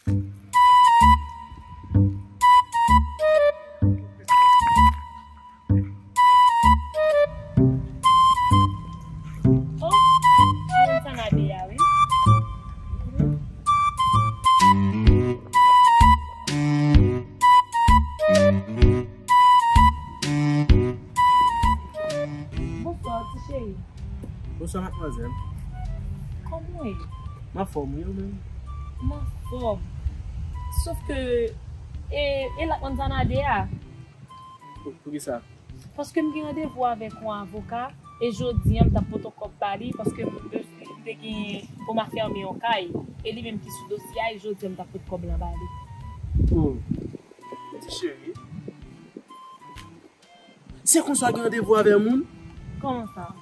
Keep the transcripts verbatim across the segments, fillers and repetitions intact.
Oh, se moun sa n a de a, wi. Bonswa, ti cheri. Bonswa, madmwazèl. Kòman w ye? M anfòm, wi, ou menm? M anfòm. Sof ke, e, e la k manzana de a. Pou, poukisa? Paske m gen randevou avèk yon avoka, e jodi a, m t ap pote yon kòb ba li, paske m te, m te gen pou m ap fèmen yon kay, e li menm ki sou dosye a, e jodi a, m t ap pote kòb lan ba li. Oh, ti cheri. Se konsa w gen randevou avè moun? Kòman sa?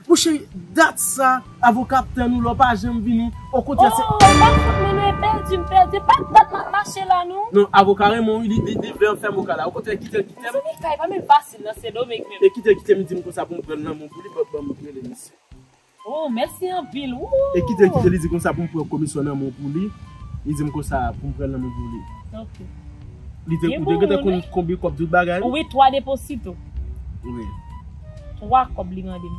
Monchè, dat sa, avoka ap tann ou la, w pa janm vini. Okontrè, se... Oh, pa fòt mwen, non, e pèdi, m pèdi. Pa dat m ap mache la, non. Non, avoka renmen w, wi, li, li, li vle anfèm ou ka la. Okontrè, kite l, kite l. Mezanmi, kay pa menm fasil nan Sendomeng menm. E kite l, kite m, li di m konsa pou m pran l nan men w pou li, ban, ban m rele misye. Oh, mèsi anpil. Woo! E kite l, kite l, li di konsa pou m pran komisyon nan men w pou li. Li di m konsa pou m pran l nan men w pou li. Ok. Li te, ou te gentan konn konbyen kòb tout bagay? Wi, twa deposito. Wi. Twa kòb li mande m.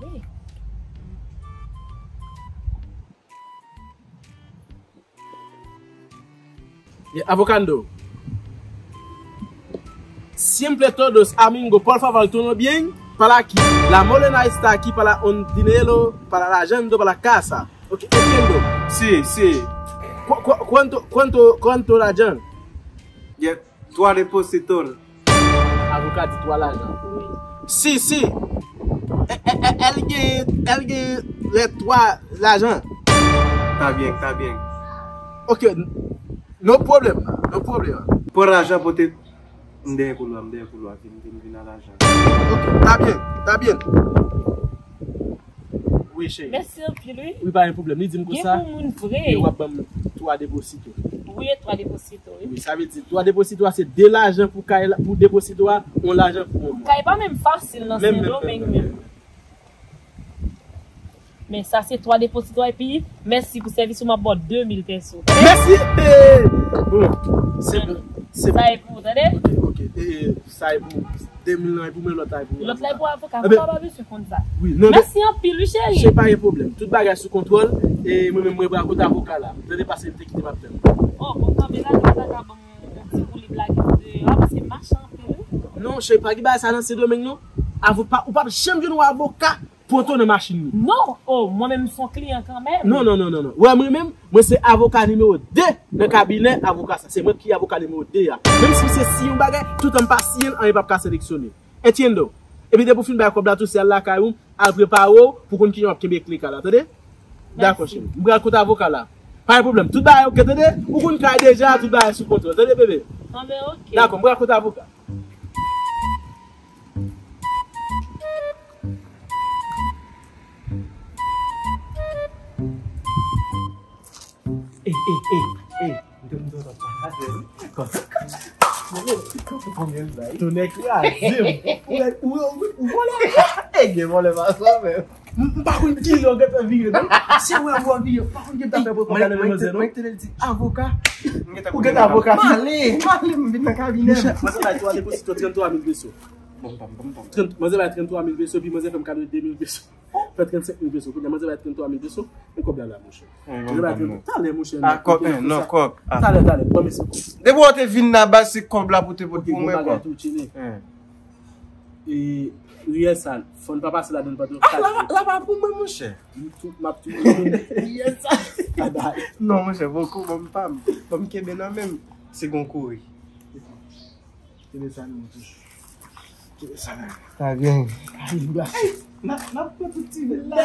Wi. Avocando. Siempre todos amigos, por favor, todo bien. Para aquí. La morena está aquí para un dinero, para la gente, para la casa. Ok, entiendo. Sí, sí. Cu- cu- ¿Cuánto, cuánto, cuánto la gente? Twa deposito. Avoka di twa lajan. Si, si. E- e- e- El gen, el gen lè twa lajan. Ta byen, ta byen. Ok. No problem, no problem. Pran lajan pote. M dèyè koulwa, m dèyè koulwa. Vin, vin, vin a lajan. Ok, ta byen, ta byen. Wi, cheri. Mèsi anpil, wi. Wi, pa gen pwoblèm. Li di m konsa. Gen pou moun vre. E w ap ban m twa deposito. Wi, e twa deposito, wi. Wi, sa vle di, twa deposito a se de lajan pou kay la, pou deposito a, yon lajan pou moun. Kay pa menm fasil nan Sendomeng menm. Men sa se twa deposito a, epi mèsi pou sèvis ou, m ap ba w de mil pèso. Mèsi! E, bon, se bon. Se bon. Sa e pou ou, tande? Ok, ok. E, sa e pou ou. De mil lan e pou mwen, lòt la e pou avoka. Lòt la e pou avoka. Avoka pa bezwen konn sa. Wi, non, men mèsi anpil, wi, cheri. Cheri, pa gen pwoblèm. Tout bagay sou kontwòl. E mwen menm, mwen pral kote avoka la. Tande, pase m te kite m ap tann. Oh, bon, kanpe la, nou pa ta ka ban m yon ti woulib la ki deyò a, paske m mache anpil, wi. Non, cheri, pa gen bagay sa nan Sendomeng, non. Avoka, ou p ap janm jwenn yon avoka pran w nan machin li. Non, oh, mwen menm m se yon kliyan kanmenm. Non, non, non, non, non. Wè, mwen menm, mwen se avoka nimewo de nan kabinè avoka sa. Se mwen ki avoka nimewo de a. Menm si misye siyen yon bagay, toutan m pa siyen l, anyen p ap ka seleksyone. Entiendo. Epi depi w fin bay kòb la tou, se al lakay ou, al prepare w pou konn kijan w ap kenbe kle kay la, tande? Dakò, cheri. M pral kote avoka la. Pa gen pwoblèm. Tout bagay ok, tande? Ou konn kay deja, tout bagay sou kontwòl, tande, bebe? Anben, ok. Dakò, m pral kote avoka. Ey, ey, ey, ey. Tonè kraze m. Ou, ou, ou vòlè. Ey, gen vòlè pa sa menm. M pa konn ki lè w gentan vire, non. Se wè w vire, m pa konn gentan fè pran kòb la nan men manzè, non. Mwen te di avoka. Ou gentan avoka. M ale, m ale, m vin nan kabinè m. Manzè bay twa deposito, trannntwa mil peso. Bon, bon, bon, bon. Trant, manzè bay trannntwa mil peso, epi manzè fè m kado de mil peso. Fè trannsenk mil peso. Kounye a, manzè bay trannntwa mil peso. Men kòb la la, monchè. Manzè bay trannntwa. Talè, monchè. A, kòb, non, kòb. Talè, talè. Ban mesye kòb. Depi w te vin nan baz, se kòb la pou te pote pou mwen, kòb. Ok, bon bagay tou, chili. E, riyèl sa, fò n pa pase ladan l pandan yon kat jou. A, la, la pa pou mwen, monchè. M tou, m ap tou. Riyèl sa. Babay. Non, monchè, poko, ban m pa m. Ban m kenbe nan men m. Se gon kouri. Kenbe sa nan men toujou. Kenbe sa nan men. Ta byen. Ay, m ap pran tout ti vil la.